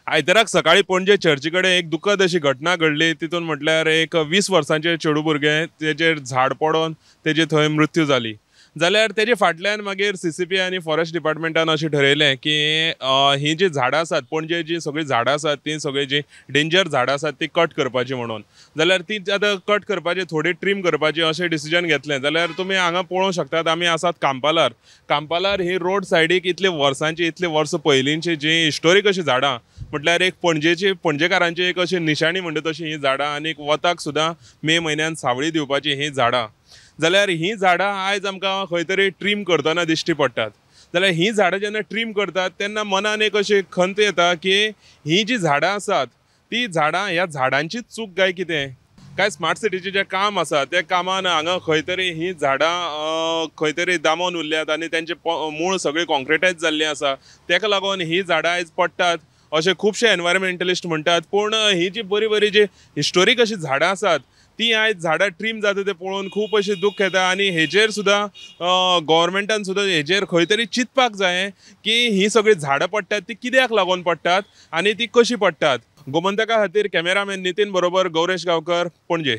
आयताराक सकाळी पणजे चर्ची कडेन एक दुखद अशी घटना घडली. तितून म्हटल्यार एक 20 वर्सांचे चेडूं भुरगें तेजेर झाड पडोन तेजे थंय मृत्यू जाली. जाल्यार तेजे फाटल्यान मागीर CCP आनी फॉरेस्ट डिपार्टमेंटान अशें ठरयलें की ही जी झाडां आसात, पणजे जी सगळीं झाडां आसात ती सगळीं जी डेंजर झाडां आसात ती कट करपाची म्हणून. जाल्यार ती आतां कट करपाची, थोडी ट्रीम करपाची अशें डिसिजन घेतलें. जाल्यार तुमी हांगा पळोवंक शकतात, आमी आसात कांपालार. कांपालार ही रोड सायडीक इतले वर्सांची, इतले वर्सां पयलींची जी हिस्टोरीक अशीं झाडां, म्हटल्यार एक पणजेची, पणजेकारांची एक अशी निशाणी म्हणटा तशी ही झाडां, आनी वताक सुद्दां मे म्हयन्यान सावळी दिवपाची ही झाडां. जाल्यार हीं झाडां आयज आमकां खंय तरी ट्रीम करतना दिश्टी पडटात. जाल्यार हीं झाडां जेन्ना ट्रीम करतात तेन्ना मनान एक अशी खंत येता की हीं जी झाडां आसात ती झाडां, ह्या झाडांचीच चूक काय कितें, काय स्मार्ट सिटीचें जें काम आसा त्या कामान हांगा खंय तरी हीं झाडां खंय तरी दामोन उरल्यात आनी तेंचे मूळ सगळें कॉन्क्रिटायज जाल्लें आसा, तेका लागून हीं झाडां आयज पडटात अशें खुबशे एनवायरमेंटलिस्ट म्हणटात. पूण ही जी बरी बरी जी हिस्टोरीक अशीं झाडां आसात ती आयज झाडां ट्रीम जाता तें पळोवन खूब अशें दुख्ख येता. आनी हेजेर सुद्दां गव्हर्मेंटान सुद्दां हेजेर खंय तरी चिंतपाक जाय की हीं सगळीं झाडां पडटात ती कित्याक लागून पडटात आनी ती कशी पडटात. गोमंतका खातीर कॅमेरामॅन नितीन बरोबर गौरेश गांवकर, पणजे.